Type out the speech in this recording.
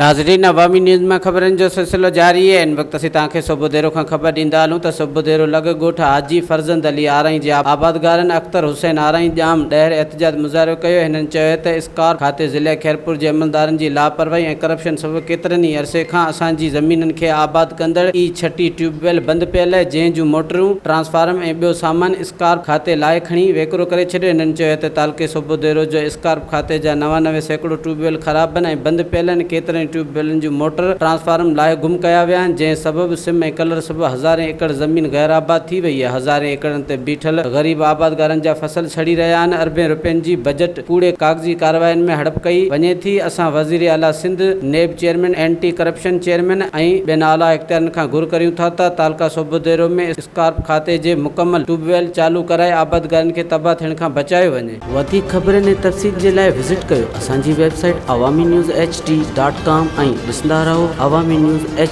ناظرين عوامي نيوز مان خبرن جو سلسلو جاري آهي ان وقت اسين توهان کي صوڀوديرو کان خبر ڏيندا هلون ته صوڀوديرو لڳ ڳوٺ حاجي فرزند علي آرائين جي آبادگارن اختر حسين آرائين ڄام ڏهر احتجاج مظاهرو ڪيو هنن چيو ته اسڪارپ کاتي ضلعي خيرپور جي عملدارن جي لاپرواهي ۽ ڪرپشن سبب ڪيترن ئي عرصي کان اسان جي زمينن کي آباد ڪندڙ اي ڇٽي ٽيوب ويل بند پيل آهي جنهن جون موٽرون ٽرانسفارم ۽ ٻيو سامان اسڪارپ کاتي لاهي کڻي ويڪرو ڪري ڇڏيو. هنن چيو ته تعلقي صوڀوديرو جو اسڪارپ کاتي جا 99% ٽيوب ويل خراب آهن ۽ بند پيل آهن، ڪيترن ئي ٽيوب ويلن جون موٽر، ٽرانسفارم لاهي گم ڪيا ويا آهن، جنهن سبب سم ۽ ڪلر سبب هزارين ايڪڙ زمين غير آباد ٿي وئي آهي، هزارين ايڪڙن تي بيٺل غريب آبادگارن جا فصل سڙي رهيا آهن، اربين رپين جي بجيٽ ڪوڙي ڪاغذي ڪاررواين ۾ هڙپ ڪئي وڃي ٿي، اسان وزير اعليٰ Sindh, NAB chairman, anti corruption chairman ۽ ٻين اعليٰ اختيارين کان گهر ڪريون ٿا ته تعلقه صوڀوديرو ۾ اسڪارپ کاتي جي مڪمل ٽيوب ويل چالو ڪرائي آبادگارن کي تباهه ٿيڻ کان بچايو وڃي. وڌيڪ خبرن ۽ تفصيل جي لاء وزٽ ڪيو اسان جي website Awami news H D dot com ۽ ڏسندا رهو عوامي نيوز ايڇ.